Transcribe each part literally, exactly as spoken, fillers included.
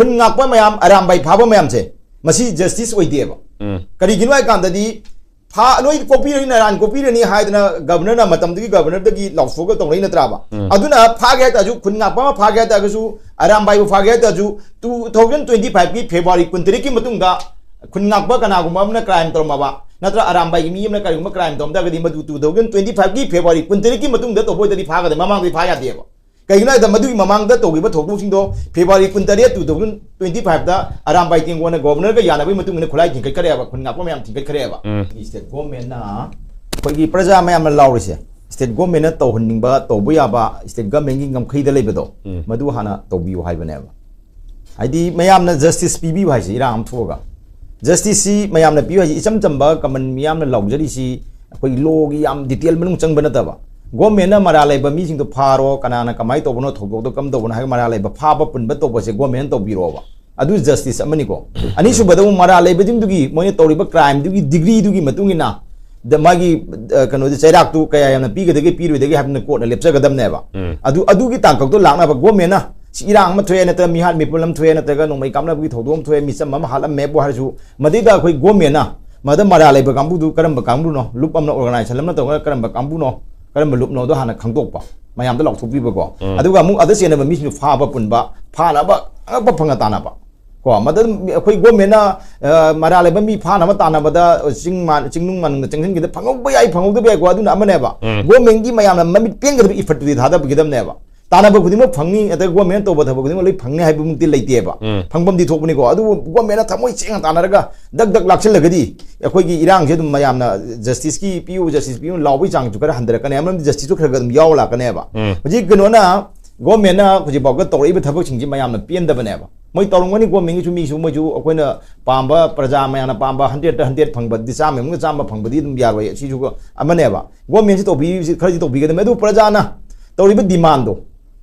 ꯈꯨꯟ ꯉꯥꯛꯄ ꯃꯌꯥꯝ, ꯑꯔꯥꯝꯕꯥꯏ ꯐꯥꯕ ꯃꯌꯥꯝꯁꯦ, ꯃꯁꯤ ꯖꯁꯇꯤꯁ ꯑꯣꯏꯗꯦꯕ꯫ ꯎꯝ꯫ ꯀꯔꯤꯒꯤꯅꯣ ꯍꯥꯏ ꯀꯥꯟꯗꯗꯤ, ꯐꯥ-, ꯂꯣꯏ ꯀꯣꯛꯄꯤꯔꯅꯤ, ꯅꯔꯥꯟ ꯀꯣꯛꯄꯤꯔꯅꯤ ꯍꯥꯏꯗꯅ ꯒꯕꯔꯅꯔꯅ, ꯃꯇꯝꯗꯨꯒꯤ ꯒꯕꯔꯅꯔꯗꯒꯤ ꯂꯥꯎꯊꯣꯛꯑꯒ ꯇꯧꯔꯛꯏ ꯅꯠꯇ꯭ꯔꯥꯕ? ꯎꯝ꯫ ꯑꯗꯨꯅ ꯐꯥꯒꯦ ꯍꯥꯏ ꯇꯥꯔꯁꯨ, ꯈꯨꯟ ꯉꯥꯛꯄ ꯑꯃ ꯐꯥꯒꯦ ꯍꯥꯏ ꯇꯥꯔꯒꯁꯨ, ꯑꯔꯥꯝꯕꯥꯏꯕꯨ ꯐꯥꯒꯦ ꯍꯥꯏ ꯇꯥꯔꯁꯨ, two thousand twenty five ꯀꯤ February ꯀꯨꯟꯇꯔꯦꯠꯀꯤ ꯃꯇꯨꯡꯗ ꯈꯨꯟ ꯉꯥꯛꯄ ꯀꯅꯥꯒꯨꯝꯕ ꯑꯃꯅ ꯀ꯭ꯔꯥꯏꯝ ꯇꯧꯔꯝꯃꯕ, ꯅꯠꯇ꯭ꯔ ꯑꯔꯥꯝꯕꯥꯏꯒꯤ ꯃꯤ ꯑꯃꯅ ꯀꯔꯤꯒꯨꯝꯕ ꯀ꯭ꯔꯥꯏꯝ ꯇꯧꯔꯝ ꯇꯥꯔꯒꯗꯤ, ꯃꯗꯨ two thousand twenty five ꯀꯤ February ꯀꯨꯟꯇꯔꯦꯠꯀꯤ ꯃꯇꯨꯡꯗ ꯇꯧꯕ ꯑꯣꯏꯇꯥꯔꯗꯤ ꯐꯥꯒꯗꯕ, ꯃꯃꯥꯡꯗꯗꯤ ꯐꯥ ꯌꯥꯗꯦꯕ꯫ ꯀꯩꯒꯤꯅꯣ ꯍꯥꯏꯕꯗ, ꯃꯗꯨꯒꯤ ꯃꯃꯥꯡꯗ ꯇꯧꯈꯤꯕ ꯊꯧꯗꯣꯛꯁꯤꯡꯗꯣ February ꯀꯨꯟꯇꯔꯦꯠ, two thousand twenty five ꯗ ꯑꯔꯥꯝꯕꯥꯏ ꯇꯦꯡꯒꯣꯟꯅ ꯒꯣꯕꯔꯅꯔꯒ ꯌꯥꯅꯕꯒꯤ ꯃꯇꯨꯡ ꯏꯟꯅ ꯈꯨꯠꯂꯥꯏ ꯊꯤꯟꯒꯠꯈ꯭ꯔꯦꯕ, ꯈꯨꯟ ꯉꯥꯛꯄ ꯃꯌꯥꯝ ꯊꯤꯟꯒꯠꯈ꯭ꯔꯦꯕ꯫ ꯎꯝ꯫ State government ꯅ, ꯑꯩꯈꯣꯏꯒꯤ ꯄ꯭ꯔꯖꯥ ꯃꯌꯥꯝꯅ ꯂꯥꯎꯔꯤꯁꯦ, state government ꯅ ꯇꯧꯍꯟꯅꯤꯡꯕ, ꯇꯧꯕ ꯌꯥꯕ state government ꯀꯤ ꯉꯝꯈꯩꯗ ꯂꯩꯕꯗꯣ, ꯎꯝ꯫ ꯃꯗꯨ ꯍꯥꯟꯅ ꯇꯧꯕꯤꯌꯨ ꯍꯥꯏꯕꯅꯦꯕ꯫ ꯍꯥꯏꯗꯤ ꯃꯌꯥꯝꯅ justice ꯄꯤꯕꯤꯌꯨ ꯍꯥꯏꯁꯦ, ꯏꯔꯥꯡ ꯑꯃ ꯊꯣꯛꯑꯒ꯫ Justice ꯁꯤ ꯃꯌꯥꯝꯅ ꯄꯤꯌꯨ ꯍꯥꯏꯁꯦ ꯏꯆꯝ ꯆꯝꯕ common ꯃꯤꯌꯥꯝꯅ ꯂꯥꯎꯖꯔꯤꯁꯤ ꯑꯩꯈꯣꯏ law ꯒꯤ ꯌꯥꯝ detail ꯃꯅꯨꯡ ꯆꯪꯕ ꯅꯠꯇꯕ꯫ Government ꯅ ꯃꯔꯥꯜ ꯂꯩꯕ ꯃꯤꯁꯤꯡꯗꯣ ꯐꯥꯔꯣ, ꯀꯅꯥꯅ ꯀꯃꯥꯏꯅ ꯇꯧꯕꯅꯣ, ꯊꯧꯗꯣꯛꯇꯣ ꯀꯝ ꯇꯧꯕꯅꯣ ꯍꯥꯏꯕ ꯃꯔꯥꯜ ꯂꯩꯕ ꯐꯥꯕ ꯄꯨꯟꯕ ꯇꯧꯕꯁꯦ government ꯅ ꯇꯧꯕꯤꯔꯣꯕ꯫ ꯑꯗꯨ justice ꯑꯃꯅꯤꯀꯣ꯫ ꯑꯅꯤꯁꯨꯕꯗ ꯑꯃꯨꯛ ꯃꯔꯥꯜ ꯂꯩꯕꯁꯤꯡꯗꯨꯒꯤ ꯃꯣꯏꯅ ꯇꯧꯔꯤꯕ crime ꯗꯨꯒꯤ degree ꯗꯨꯒꯤ ꯃꯇꯨꯡ ꯏꯟꯅ, ꯗ-, ꯃꯥꯒꯤ, ꯑ, ꯀꯩꯅꯣꯗꯤ, ꯆꯩꯔꯥꯛꯇꯨ ꯀꯌꯥ ꯌꯥꯝꯅ ꯄꯤꯒꯗꯒꯦ, ꯄꯤꯔꯣꯏꯗꯒꯦ ꯍꯥꯏꯕꯗꯨꯅ court ꯅ ꯂꯦꯞꯆꯒꯗꯕꯅꯦꯕ꯫ ꯎꯝ꯫ ꯑꯗꯨ, ꯑꯗꯨꯒꯤ ꯇꯥꯡꯀꯛꯇꯣ ꯂꯥꯛꯅꯕ government ꯅ ꯁꯤ ꯏꯔꯥꯡ ꯑꯃ ꯊꯣꯛꯑꯦ, ꯅꯠꯇ꯭ꯔꯒ ꯃꯤꯍꯥꯠ ꯃꯤꯄꯨꯟ ꯑꯃ ꯊꯣꯛꯑꯦ, ꯅꯠꯇ꯭ꯔꯒ ꯅꯣꯡꯃꯩ ꯀꯥꯞꯅꯕꯒꯤ ꯊꯧꯗꯣꯛ ꯑꯃ ꯊꯣꯛꯑꯦ, ꯃꯤꯆꯝ ꯑꯃ ꯍꯥꯠꯂꯝꯃꯦꯕꯨ ꯍꯥꯏꯔꯁꯨ, ꯃꯗꯩꯗ ꯑꯩꯈꯣꯏ government ꯅ ꯃꯗ ꯃꯔꯥꯜ ꯂꯩꯕ ꯀꯥꯡꯕꯨꯗꯨ ꯀꯔꯝꯕ ꯀꯥꯡꯕꯨꯅꯣ, ꯂꯨꯞ ꯑꯃꯅ, organization ꯑꯃꯅ ꯇꯧꯔꯒ ꯀꯔꯝꯕ ꯀꯥꯡꯕꯨꯅꯣ, ꯀꯔꯝꯕ ꯂꯨꯞꯅꯣꯗꯣ ꯍꯥꯟꯅ ꯈꯪꯗꯣꯛꯄ, ꯃꯌꯥꯝꯗ ꯂꯥꯎꯊꯣꯛꯄꯤꯕꯀꯣ꯫ ꯎꯝ꯫ ꯑꯗꯨꯒ ꯑꯃꯨꯛ ꯑꯗ ꯆꯦꯟꯅꯕ ꯃꯤꯁꯤꯡꯗꯨ ꯐꯥꯕ ꯄꯨꯟꯕ, ꯐꯥꯅꯕ ꯑꯉꯛꯄ ꯐꯪꯅ ꯇꯥꯟꯅꯕ꯫ ꯀꯣ, ꯃꯗ ꯑꯩꯈꯣꯏ government ꯅ, ꯑ, ꯃꯔꯥꯜ ꯂꯩꯕ ꯃꯤ ꯐꯥꯅꯕ ꯇꯥꯟꯅꯕꯗ ꯆꯤꯡ ꯃꯥ-, ꯆꯤꯡꯅꯨꯡ ꯃꯥꯅꯨꯡꯗ ꯆꯪꯁꯤꯟꯈꯤꯗ ꯐꯪꯍꯧꯕ ꯌꯥꯏ, ꯐꯪꯍꯧꯗꯕ ꯌꯥꯏꯀꯣ, ꯑꯗꯨꯅ ꯑꯃꯅꯦꯕ꯫ ꯎꯝ꯫ Government ꯀꯤ ꯃꯌꯥꯝꯅ ꯃꯃꯤꯠ ꯄꯦꯟꯒꯗꯕ effort ꯇꯨꯗꯤ ꯊꯥꯗꯕꯤꯒꯗꯕꯅꯦꯕ꯫ ꯇꯥꯟꯅꯕ ꯈꯨꯗꯤꯡꯃꯛ ꯐꯪꯅꯤ, ꯑꯗ government ꯅ ꯇꯧꯕ ꯊꯕꯛ ꯈꯨꯗꯤꯡꯃꯛ ꯂꯣꯏ ꯐꯪꯅꯤ ꯍꯥꯏꯕꯃꯛꯇꯤ ꯂꯩꯇꯦꯕ꯫ ꯎꯝ꯫ ꯐꯪꯐꯝꯗꯤ ꯊꯣꯛꯄꯅꯤꯀꯣ꯫ ꯑꯗꯨꯕꯨ government ꯅ ꯊꯃꯣꯏ ꯁꯦꯡꯅ ꯇꯥꯟꯅꯔꯒ ꯗꯛ ꯗꯛ ꯂꯥꯛꯁꯤꯜꯂꯒꯗꯤ ꯑꯩꯈꯣꯏꯒꯤ ꯏꯔꯥꯡꯁꯦ ꯑꯗꯨꯝ ꯃꯌꯥꯝꯅ justice ꯀꯤ ꯄꯤꯌꯨ, justice ꯄꯤꯌꯨ ꯂꯥꯎꯕꯒꯤ ꯆꯥꯡꯁꯨ ꯈꯔ ꯍꯟꯊꯔꯛꯀꯅꯤ, ꯑꯃꯔꯣꯝꯗ justice ꯁꯨ ꯈꯔ ꯈꯔ ꯑꯗꯨꯝ ꯌꯥꯎꯔ ꯂꯥꯛꯀꯅꯦꯕ꯫ ꯎꯝ꯫ ꯍꯧꯖꯤꯛ ꯀꯩꯅꯣꯅ, government ꯅ ꯍꯧꯖꯤꯛ ꯐꯥꯎꯕ ꯇꯧꯔꯛꯏꯕ ꯊꯕꯛꯁꯤꯡꯁꯤ ꯃꯌꯥꯝꯅ ꯄꯦꯟꯗꯕꯅꯦꯕ꯫ ꯃꯣꯏ ꯇꯧꯔꯝꯒꯅꯤ, government ꯒꯤꯁꯨ ꯃꯤꯁꯨ, ꯃꯣꯏꯁꯨ ꯑꯩꯈꯣꯏꯅ ꯄꯥꯝꯕ, ꯄ꯭ꯔꯖꯥ ꯃꯌꯥꯝꯅ ꯄꯥꯝꯕ hundred ꯇ hundred ꯐꯪꯕꯗꯤ, ꯆꯥꯝꯃ ꯃꯅꯨꯡꯗ ꯆꯥꯝꯃ ꯐꯪꯕꯗꯤ ꯑꯗꯨꯝ ꯌꯥꯔꯣꯏ꯫ ꯁꯤꯁꯨ ꯑꯃꯅꯦꯕ꯫ Government ꯁꯤ ꯇꯧꯕꯤꯔꯤꯕꯁꯤ ꯈꯔꯗꯤ ꯇꯧꯕꯤꯒꯗꯕꯅꯤ꯫ ꯑꯗꯨ ꯄ꯭ꯔꯖꯥꯅ ꯇꯧꯔꯤꯕ demand ꯗꯣ,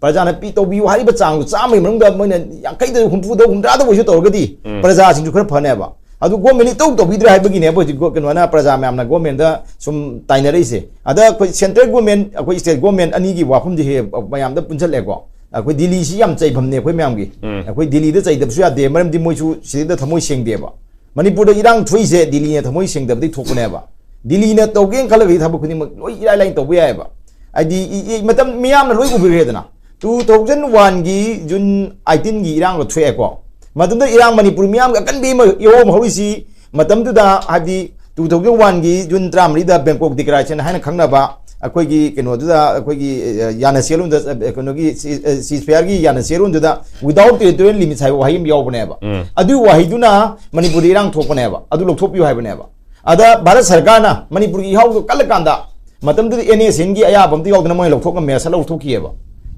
ꯄ꯭ꯔꯖꯥꯅ ꯄꯤ-, ꯇꯧꯕꯤꯌꯨ ꯍꯥꯏꯔꯤꯕ ꯆꯥꯡꯗꯣ, ꯆꯥꯝꯃꯒꯤ ꯃꯅꯨꯡꯗ ꯃꯣꯏꯅ ꯌꯥꯡꯈꯩꯗ, ꯍꯨꯝꯐꯨꯗ, ꯍꯨꯝꯗ꯭ꯔꯥꯗ ꯑꯣꯏꯁꯨ ꯇꯧꯔꯒꯗꯤ, ꯎꯝ꯫ ꯄ꯭ꯔꯖꯥꯁꯤꯡꯁꯨ ꯈꯔ ꯐꯅꯦꯕ꯫ ꯑꯗꯨ government ꯅ ꯏꯇꯧ ꯇꯧꯕꯤꯗ꯭ꯔꯦ ꯍꯥꯏꯕꯒꯤꯅꯦꯕ ꯍꯧꯖꯤꯛ ꯒꯣ-, ꯀꯩꯅꯣꯅ, ꯄ꯭ꯔꯖꯥ ꯃꯌꯥꯝꯅ government ꯗ ꯁꯨꯝ ꯇꯥꯏꯅꯔꯛꯏꯁꯦ꯫ ꯑꯗ ꯑꯩꯈꯣꯏ central government, ꯑꯩꯈꯣꯏ state government ꯑꯅꯤꯒꯤ ꯋꯥꯐꯝꯁꯦ ꯍꯦꯛ ꯃꯌꯥꯝꯗ ꯄꯨꯟꯁꯜꯂꯦꯀꯣ꯫ ꯑꯩꯈꯣꯏ ꯗꯤꯜꯂꯤꯁꯤ ꯌꯥꯝ ꯆꯩꯐꯝꯅꯦ ꯑꯩꯈꯣꯏ ꯃꯌꯥꯝꯒꯤ꯫ ꯎꯝ꯫ ꯑꯩꯈꯣꯏ ꯗꯤꯜꯂꯤꯗ ꯆꯩꯗꯕꯁꯨ ꯌꯥꯗꯦ, ꯃꯔꯝꯗꯤ ꯃꯣꯏꯁꯨ ꯁꯤꯗꯩꯗ ꯊꯃꯣꯏ ꯁꯦꯡꯗꯦꯕ꯫ ꯃꯅꯤꯄꯨꯔꯗ ꯏꯔꯥꯡ ꯊꯣꯛꯏꯁꯦ ꯗꯤꯜꯂꯤꯅ ꯊꯃꯣꯏ ꯁꯦꯡꯗꯕꯗꯒꯤ ꯊꯣꯛꯄꯅꯦꯕ꯫ ꯗꯤꯜꯂꯤꯅ ꯇꯧꯒꯦꯅ ꯈꯜꯂꯒꯗꯤ ꯊꯕꯛ ꯈꯨꯗꯤꯡꯃꯛ ꯂꯣꯏ ꯏꯔꯥꯏ ꯂꯥꯏꯅ ꯇꯧꯕ ꯌꯥꯏꯑꯕ꯫ ꯍꯥꯏꯗꯤ ꯏ- ꯏ- ꯃꯇꯝ ꯃꯤꯌꯥꯝꯅ ꯂꯣꯏ ꯎꯕꯤꯔꯦꯗꯅ, two thousand one ꯒꯤ June eighteen ꯒꯤ ꯏꯔꯥꯡꯗꯣ ꯊꯣꯛꯑꯦꯀꯣ꯫ ꯃꯇꯝꯗ ꯏꯔꯥꯡ ꯃꯅꯤꯄꯨꯔ ꯃꯤꯌꯥꯝꯒꯤ ꯑꯀꯟꯕꯤ ꯑꯃ ꯏꯍꯧ ꯑꯃ ꯍꯧꯔꯤꯁꯤ ꯃꯇꯝꯗꯨꯗ, ꯍꯥꯏꯗꯤ two thousand one ꯒꯤ June ꯇꯔꯥꯃꯔꯤꯗ Bangkok Declaration ꯍꯥꯏꯅ ꯈꯪꯅꯕ ꯑꯩꯈꯣꯏꯒꯤ ꯀꯩꯅꯣꯗꯨꯗ, ꯑꯩꯈꯣꯏꯒꯤ ꯑ, ꯌꯥꯅ ꯁꯦꯜꯂꯨꯟꯗ, ꯑ, ꯀꯩꯅꯣꯒꯤ ceasefire ꯒꯤ ꯌꯥꯅ ꯁꯦꯜꯂꯨꯟꯗꯨꯗ without territorial limits ꯍꯥꯏꯕ ꯋꯥꯍꯩ ꯑꯃ ꯌꯥꯎꯕꯅꯦꯕ꯫ ꯎꯝ꯫ ꯑꯗꯨꯒꯤ ꯋꯥꯍꯩꯗꯨꯅ ꯃꯅꯤꯄꯨꯔꯗ ꯏꯔꯥꯡ ꯊꯣꯛꯄꯅꯦꯕ, ꯑꯗꯨ ꯂꯧꯊꯣꯛꯄꯤꯌꯨ ꯍꯥꯏꯕꯅꯦꯕ꯫ ꯑꯗ ꯚꯥꯔꯠ ꯁꯔꯀꯥꯔꯅ ꯃꯅꯤꯄꯨꯔꯒꯤ ꯏꯍꯧꯗꯣ ꯀꯜꯂꯀꯥꯟꯗ ꯃꯇꯝꯗꯨꯗ NSCN ꯒꯤ ꯑꯌꯥꯕ ꯑꯝꯇ ꯌꯥꯎꯗꯅ ꯃꯣꯏꯅ ꯂꯧꯊꯣꯛꯉꯝꯃꯦ, ꯁꯠ ꯂꯧꯊꯣꯛꯈꯤꯑꯕ꯫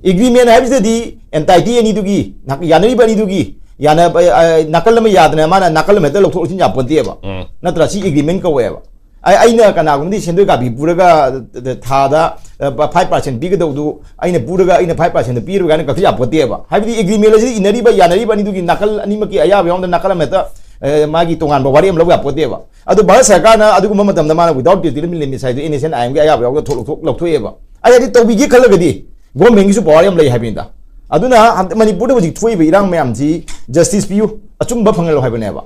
Agreement ꯍꯥꯏꯕꯁꯤꯗꯗꯤ entity ꯑꯅꯤꯗꯨꯒꯤ, ꯅꯥ- ꯌꯥꯅꯔꯤꯕ ꯑꯅꯤꯗꯨꯒꯤ, ꯌꯥꯅ-, ꯑ, ꯅꯥꯀꯜ ꯑꯃ ꯌꯥꯗꯅ ꯃꯥꯅ ꯅꯥꯀꯜ ꯑꯃ ꯍꯦꯛꯇ ꯂꯧꯊꯣꯛ ꯂꯧꯁꯤꯟ ꯌꯥꯄꯣꯟꯇꯦꯕ꯫ ꯎꯝ꯫ ꯅꯠꯇ꯭ꯔꯥ? ꯁꯤ agreement ꯀꯧꯋꯦꯕ꯫ ꯑꯩ, ꯑꯩꯅ ꯀꯅꯥꯒꯨꯝꯕꯗꯤ ꯁꯦꯟꯗꯣꯏ ꯀꯥꯕꯤ ꯄꯨꯔꯒ, ꯑ, ꯊꯥꯗ, ꯑ, five percent ꯄꯤꯒꯗꯧꯗꯨ ꯑꯩꯅ ꯄꯨꯔꯒ ꯑꯩꯅ five percent ꯄꯤꯔꯣꯏ ꯀꯥꯏꯅ ꯀꯛꯊꯠ ꯌꯥꯄꯣꯟꯇꯦꯕ꯫ ꯍꯥꯏꯕꯗꯤ agreement ꯑꯁꯤꯗ ꯏꯟꯅꯔꯤꯕ, ꯌꯥꯅꯔꯤꯕ ꯑꯅꯤꯗꯨꯒꯤ ꯅꯥꯀꯜ ꯑꯅꯤꯃꯛꯀꯤ ꯑꯌꯥꯕ ꯌꯥꯎꯗꯅ ꯅꯥꯀꯜ ꯑꯃ ꯍꯦꯛꯇ, ꯑ, ꯃꯥꯒꯤ ꯇꯣꯉꯥꯟꯕ ꯋꯥꯔꯦꯞ ꯑꯃ ꯂꯧꯕ ꯌꯥꯄꯣꯟꯇꯦꯕ꯫ ꯑꯗꯣ ꯚꯥꯔꯠ ꯁꯔꯀꯥꯔꯅ ꯑꯗꯨꯒꯨꯝꯕ ꯃꯇꯝꯗ ꯃꯥꯅ without territorial limits ꯍꯥꯏꯗꯣ NSCN IM ꯒꯤ ꯑꯌꯥꯕ ꯌꯥꯎꯗꯅ ꯊꯣꯛ-, ꯂꯧꯊꯣꯛ-, ꯂꯧꯊꯣꯛꯑꯦꯕ꯫ ꯑꯩ ꯍꯥꯏꯗꯤ ꯇꯧꯕꯤꯒꯦ ꯈꯜꯂꯒꯗꯤ government ꯒꯤꯁꯨ power ꯌꯥꯝ ꯂꯩ ꯍꯥꯏꯕꯅꯤꯗ꯫ ꯑꯗꯨꯅ ꯍꯟꯗꯛ ꯃꯅꯤꯄꯨꯔꯗ ꯍꯧꯖꯤꯛ ꯊꯣꯛꯏꯕ ꯏꯔꯥꯡ ꯃꯌꯥꯝꯁꯤ justice ꯄꯤꯌꯨ, ꯑꯆꯨꯝꯕ ꯐꯪꯍꯜꯂꯨ ꯍꯥꯏꯕꯅꯦꯕ꯫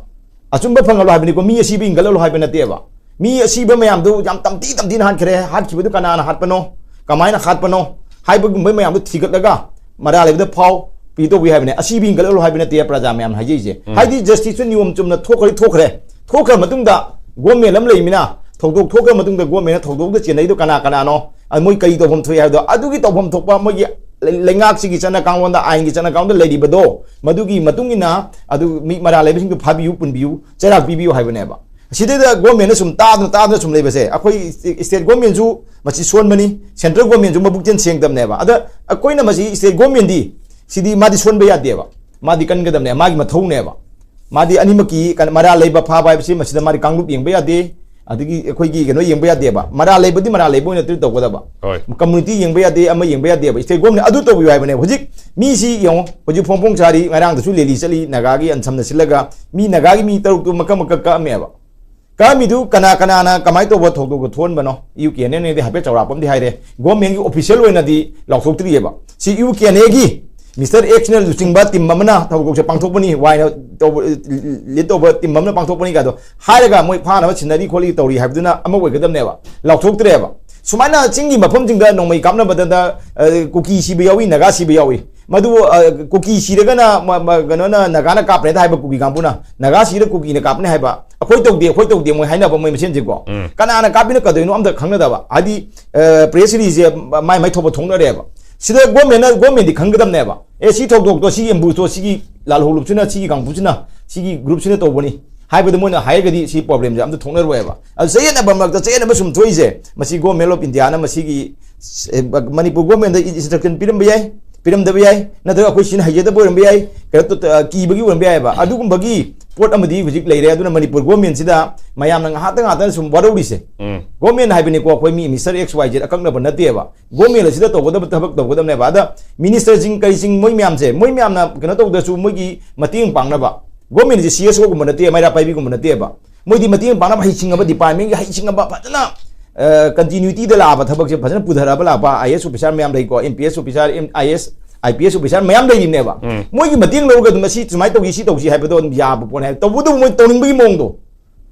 ꯑꯆꯨꯝꯕ ꯐꯪꯍꯜꯂꯨ ꯍꯥꯏꯕꯅꯤꯀꯣ, ꯃꯤ ꯑꯁꯤꯕ ꯍꯤꯡꯒꯠꯍꯜꯂꯨ ꯍꯥꯏꯕ ꯅꯠꯇꯦꯕ꯫ ꯃꯤ ꯑꯁꯤꯕ ꯃꯌꯥꯝꯗꯨ ꯌꯥꯝ ꯇꯝꯊꯤ ꯇꯝꯊꯤꯅ ꯍꯥꯠꯈ꯭ꯔꯦ, ꯍꯥꯠꯈꯤꯕꯗꯨ ꯀꯅꯥꯅ ꯍꯥꯠꯄꯅꯣ, ꯀꯃꯥꯏꯅ ꯍꯥꯠꯄꯅꯣ ꯍꯥꯏꯕꯒꯨꯝꯕ ꯃꯌꯥꯝꯗꯨ ꯊꯤꯒꯠꯂꯒ ꯃꯔꯥꯜ ꯂꯩꯕꯗ ꯐꯥꯎ ꯄꯤ ꯇꯧꯕꯤ ꯍꯥꯏꯕꯅꯦ꯫ ꯑꯁꯤꯕ ꯍꯤꯡꯒꯠꯍꯜꯂꯨ ꯍꯥꯏꯕ ꯅꯠꯇꯦ ꯄ꯭ꯔꯖꯥ ꯃꯌꯥꯝ ꯍꯥꯏꯖꯔꯤꯁꯦ꯫ ꯎꯝ꯫ ꯍꯥꯏꯗꯤ justice ꯇꯨ ꯅꯤꯌꯣꯝ ꯆꯨꯝꯅ ꯊꯣꯛꯈ꯭ꯔꯗꯤ ꯊꯣꯛꯈ꯭ꯔꯦ, ꯊꯣꯛꯈ꯭ꯔ ꯃꯇꯨꯡꯗ government ꯑꯃ ꯂꯩꯃꯤꯅ ꯊꯧꯗꯣꯛ ꯊꯣꯛꯈ꯭ꯔ ꯃꯇꯨꯡꯗ government ꯅ ꯊꯧꯗꯣꯛꯇ ꯆꯦꯟꯅꯩꯗꯣ ꯀꯅꯥ ꯀꯅꯥꯅꯣ, ꯑ, ꯃꯣꯏ ꯀꯔꯤ ꯇꯧꯐꯝ ꯊꯣꯛꯏ ꯍꯥꯏꯕꯗꯣ, ꯑꯗꯨꯒꯤ ꯇꯧꯐꯝ ꯊꯣꯛꯄ ꯃꯣꯏꯒꯤ ꯂꯩꯉꯥꯛꯁꯤꯒꯤ ꯆꯠꯅ ꯀꯥꯡꯂꯣꯟꯗ, ꯑꯥꯏꯟꯒꯤ ꯆꯠꯅ ꯀꯥꯡꯂꯣꯟꯗ ꯂꯩꯔꯤꯕꯗꯣ, ꯃꯗꯨꯒꯤ ꯃꯇꯨꯡ ꯏꯟꯅ ꯑꯗꯨ ꯃꯤ ꯃꯔꯥꯜ ꯂꯩꯕꯁꯤꯡꯗꯨ ꯐꯥꯕꯤꯌꯨ, ꯄꯨꯟꯕꯤꯌꯨ, ꯆꯩꯔꯥꯛ ꯄꯤꯕꯤꯌꯨ ꯍꯥꯏꯕꯅꯦꯕ꯫ ꯁꯤꯗꯩꯗ government ꯅ ꯁꯨꯝ ꯇꯥꯗꯅ ꯇꯥꯗꯅ ꯁꯨꯝ ꯂꯩꯕꯁꯦ, ꯑꯩꯈꯣꯏ state government ꯁꯨ ꯃꯁꯤ ꯁꯣꯟꯕꯅꯤ, central government ꯁꯨ ꯃꯕꯨꯛꯆꯦꯜ ꯁꯦꯡꯗꯕꯅꯦꯕ꯫ ꯑꯗ ꯑꯩꯈꯣꯏꯅ ꯃꯁꯤ state government ꯗꯤ, ꯁꯤꯗꯤ ꯃꯥꯗꯤ ꯁꯣꯟꯕ ꯌꯥꯗꯦꯕ, ꯃꯥꯗꯤ ꯀꯟꯒꯗꯕꯅꯦ, ꯃꯥꯒꯤ ꯃꯊꯧꯅꯦꯕ꯫ ꯃꯥꯗꯤ ꯑꯅꯤꯃꯛꯀꯤ ꯀꯩꯅꯣ, ꯃꯔꯥꯜ ꯂꯩꯕ ꯐꯥꯕ ꯍꯥꯏꯕꯁꯤ ꯃꯁꯤꯗ ꯃꯥꯗꯤ ꯀꯥꯡꯂꯨꯞ ꯌꯦꯡꯕ ꯌꯥꯗꯦ, ꯑꯗꯒꯤ ꯑꯩꯈꯣꯏꯒꯤ ꯀꯩꯅꯣ ꯌꯦꯡꯕ ꯌꯥꯗꯦꯕ, ꯃꯔꯥꯜ ꯂꯩꯕꯗꯤ ꯃꯔꯥꯜ ꯂꯩꯕ ꯑꯣꯏꯅ treat ꯇꯧꯒꯗꯕ꯫ ꯍꯣꯏ꯫ Community ꯌꯦꯡꯕ ꯌꯥꯗꯦ, ꯑꯃ ꯌꯦꯡꯕ ꯌꯥꯗꯦꯕ꯫ State government ꯑꯗꯨ ꯇꯧꯕꯤꯌꯨ ꯍꯥꯏꯕꯅꯦ꯫ ꯍꯧꯖꯤꯛ ꯃꯤꯁꯤ ꯌꯦꯡꯉꯣ, ꯍꯧꯖꯤꯛ ꯐꯣꯡ ꯐꯣꯡ ꯁꯥꯔꯤ, ꯉꯔꯥꯡꯗꯁꯨ rally ꯆꯠꯂꯤ, ꯅꯥꯒꯥꯒꯤ ꯑꯟꯁꯝꯅ ꯁꯤꯜꯂꯒ ꯃꯤ ꯅꯥꯒꯥꯒꯤ ꯃꯤ ꯇꯔꯨꯛꯇꯨ ꯃꯀꯛ ꯃꯀꯛ ꯀꯛꯑꯝꯃꯦꯕ꯫ ꯀꯛꯑꯝꯃꯤꯗꯨ ꯀꯅꯥ ꯀꯅꯥꯅ ꯀꯃꯥꯏꯅ ꯇꯧꯕ ꯊꯧꯗꯣꯛꯇꯣ ꯊꯣꯛꯍꯟꯕꯅꯣ? UKNN ꯅꯗꯤ ꯍꯥꯏꯐꯦꯠ ꯆꯥꯎꯔꯥꯛꯄ ꯑꯃꯗꯤ ꯍꯥꯏꯔꯦ, government ꯀꯤ official ꯑꯣꯏꯅꯗꯤ ꯂꯥꯎꯊꯣꯛꯇ꯭ꯔꯤꯑꯕ꯫ ꯁꯤ ꯌꯨ ꯀꯦ ꯑꯦꯟ ꯑꯦꯒꯤ ꯃꯤꯁꯇꯔ ꯑꯦꯛꯁꯅ ꯂꯨꯆꯤꯡꯕ ꯇꯤꯝ ꯑꯃꯅ ꯊꯧꯗꯣꯛꯁꯦ ꯄꯥꯡꯊꯣꯛꯄꯅꯤ, ꯋꯥꯏꯅ ꯇꯧꯕ, ꯂꯤꯗ ꯇꯧꯕ ꯇꯤꯝ ꯑꯃꯅ ꯄꯥꯡꯊꯣꯛꯄꯅꯤ ꯀꯥꯏꯗꯣ ꯍꯥꯏꯔꯒ ꯃꯣꯏ ꯐꯥꯅꯕ ꯁꯤꯟꯅꯔꯤ ꯈꯣꯠꯂꯤ ꯇꯧꯔꯤ ꯍꯥꯏꯕꯗꯨꯅ ꯑꯃ ꯑꯣꯏꯒꯗꯕꯅꯦꯕ, ꯂꯥꯎꯊꯣꯛꯇ꯭ꯔꯦꯕ꯫ ꯁꯨꯃꯥꯏꯅ ꯆꯤꯡꯒꯤ ꯃꯐꯝꯁꯤꯡꯗ ꯅꯣꯡꯃꯩ ꯀꯥꯞꯅꯕꯗ, ꯑ, ꯀꯨꯀꯤ ꯁꯤꯕ ꯌꯥꯎꯏ, ꯅꯥꯒꯥ ꯁꯤꯕ ꯌꯥꯎꯏ꯫ ꯃꯗꯨ, ꯑ, ꯀꯨꯀꯤ ꯁꯤꯔꯒꯅ ꯃ-, ꯃ-, ꯀꯩꯅꯣꯅ, ꯅꯥꯒꯥꯅ ꯀꯥꯞꯄꯅꯦꯗ ꯍꯥꯏꯕ ꯀꯨꯀꯤ ꯀꯥꯡꯕꯨꯅ, ꯅꯥꯒꯥ ꯁꯤꯔ ꯀꯨꯀꯤꯅ ꯀꯥꯞꯄꯅꯦ ꯍꯥꯏꯕ, ꯑꯩꯈꯣꯏ ꯇꯧꯗꯦ, ꯑꯩꯈꯣꯏ ꯇꯧꯗꯦ ꯃꯣꯏ ꯍꯥꯏꯅꯕ ꯃꯣꯏ ꯃꯁꯦꯟꯁꯦꯀꯣ꯫ ꯎꯝ꯫ ꯀꯅꯥꯅ ꯀꯥꯞꯄꯤꯅꯣ ꯀꯗꯣꯏꯅꯣ ꯑꯝꯇ ꯈꯪꯅꯗꯕ, ꯍꯥꯏꯗꯤ, ꯑ, ꯄ꯭ꯔꯦꯁ ꯔꯤꯂꯤꯖꯁꯦ ꯃꯥꯏ ꯃꯥꯏ ꯊꯣꯛꯄ ꯊꯣꯛꯅꯔꯦꯕ꯫ ꯁꯤꯗ ꯒꯣꯔꯃꯦꯟꯅ, ꯒꯣꯔꯃꯦꯟꯗꯤ ꯈꯪꯒꯗꯕꯅꯦꯕ, ꯑꯦ, ꯁꯤ ꯊꯧꯗꯣꯛꯇꯣ ꯁꯤꯒꯤ ꯑꯦꯝꯕꯨꯁꯇꯣ ꯁꯤꯒꯤ ꯂꯥꯜꯍꯧꯂꯨꯞꯁꯤꯅ, ꯁꯤꯒꯤ ꯀꯥꯡꯕꯨꯁꯤꯅ, ꯁꯤꯒꯤ ꯒ꯭ꯔꯨꯞꯁꯤꯅ ꯇꯧꯕꯅꯤ ꯍꯥꯏꯕꯗꯣ ꯃꯣꯏꯅ ꯍꯥꯏꯔꯒꯗꯤ ꯁꯤ ꯄ꯭ꯔꯣꯕ꯭ꯂꯦꯝꯁꯦ ꯑꯝꯇ ꯊꯣꯛꯅꯔꯣꯏꯕ꯫ ꯑꯗꯨ ꯆꯌꯦꯠꯅꯕ ꯃꯔꯛꯇ ꯆꯌꯦꯠꯅꯕ ꯁꯨꯝ ꯊꯣꯛꯏꯁꯦ, ꯃꯁꯤ Government of Indiaꯅ ꯃꯁꯤꯒꯤ, ꯑꯦ, ꯃꯅꯤꯄꯨꯔ ꯒꯣꯔꯃꯦꯟꯗ ꯏꯟꯁꯇ꯭ꯔꯛꯁꯟ ꯄꯤꯔꯝꯕ ꯌꯥꯏ, ꯄꯤꯔꯝꯗꯕ ꯌꯥꯏ, ꯅꯠꯇ꯭ꯔꯒ ꯑꯩꯈꯣꯏ ꯁꯤꯅ ꯍꯩꯖꯗꯕ ꯑꯣꯏꯔꯝꯕ ꯌꯥꯏ, ꯀꯩꯅꯣ ꯇꯧ-, ꯑ, ꯀꯤꯕꯒꯤ ꯑꯣꯏꯔꯝꯕ ꯌꯥꯏꯑꯕ꯫ ꯑꯗꯨꯒꯨꯝꯕꯒꯤ ꯄꯣꯠ ꯑꯃꯗꯤ ꯍꯧꯖꯤꯛ ꯂꯩꯔꯦ꯫ ꯑꯗꯨꯅ ꯃꯅꯤꯄꯨꯔ ꯒꯣꯔꯃꯦꯟꯁꯤꯗ ꯃꯌꯥꯝꯅ ꯉꯥꯏꯍꯥꯛꯇ ꯉꯥꯏꯍꯥꯛꯇ ꯁꯨꯝ ꯋꯥꯔꯧꯔꯤꯁꯦ꯫ ꯎꯝ꯫ ꯒꯣꯔꯃꯦꯟ ꯍꯥꯏꯕꯅꯤꯀꯣ, ꯑꯩꯈꯣꯏ ꯃꯤ ꯃꯤꯁꯇꯔ ꯑꯦꯛꯁ ꯋꯥꯏ ꯖꯦꯠ ꯑꯀꯛꯅꯕ ꯅꯠꯇꯦꯕ꯫ ꯒꯣꯔꯃꯦꯟ ꯑꯁꯤꯗ ꯇꯧꯒꯗꯕ ꯊꯕꯛ ꯇꯧꯒꯗꯕꯅꯦꯕ꯫ ꯑꯗ ꯃꯤꯅꯤꯁꯇꯔꯁꯤꯡ ꯀꯔꯤꯁꯤꯡ ꯃꯣꯏ ꯃꯌꯥꯝꯁꯦ, ꯃꯣꯏ ꯃꯌꯥꯝꯅ ꯀꯩꯅꯣ ꯇꯧꯗ꯭ꯔꯁꯨ ꯃꯣꯏꯒꯤ ꯃꯇꯦꯡ ꯄꯥꯡꯅꯕ, ꯒꯣꯔꯃꯦꯟꯁꯦ ꯁꯤ ꯑꯦꯁ ꯑꯣꯒꯨꯝꯕ ꯅꯠꯇꯦ, ꯃꯩꯔꯥ ꯄꯥꯏꯕꯤꯒꯨꯝꯕ ꯅꯠꯇꯦꯕ꯫ ꯃꯣꯏꯗꯤ ꯃꯇꯦꯡ ꯄꯥꯡꯅꯕ ꯍꯩꯁꯤꯡꯉꯕ, ꯗꯤꯄꯥꯔꯠꯃꯦꯟꯒꯤ ꯍꯩꯁꯤꯡꯉꯕ, ꯐꯖꯅ, ꯑ, continuityꯗ ꯂꯥꯛꯑꯕ, ꯊꯕꯛꯁꯦ ꯐꯖꯅ ꯄꯨꯊꯔꯛꯑꯕ ꯂꯥꯛꯄ ꯑꯥꯏ ꯑꯦꯁ ꯑꯣꯐꯤꯁꯥꯔ ꯃꯌꯥꯝ ꯂꯩꯀꯣ, M P S officer, M-, I S, I P S officer ꯃꯌꯥꯝ ꯂꯩꯔꯤꯕꯅꯦꯕ꯫ ꯎꯝ꯫ ꯃꯣꯏꯒꯤ ꯃꯇꯦꯡ ꯂꯧꯔꯒ ꯑꯗꯨꯝ ꯃꯁꯤ ꯁꯨꯃꯥꯏꯅ ꯇꯧꯁꯤ, ꯁꯤ ꯇꯧꯁꯤ ꯍꯥꯏꯕꯗꯣ ꯑꯗꯨꯝ ꯌꯥꯕ ꯄꯣꯠꯅꯤ ꯍꯥꯏ, ꯇꯧꯕꯇꯕꯨ ꯃꯣꯏ ꯇꯧꯅꯤꯡꯕꯒꯤ ꯃꯑꯣꯡꯗꯣ꯫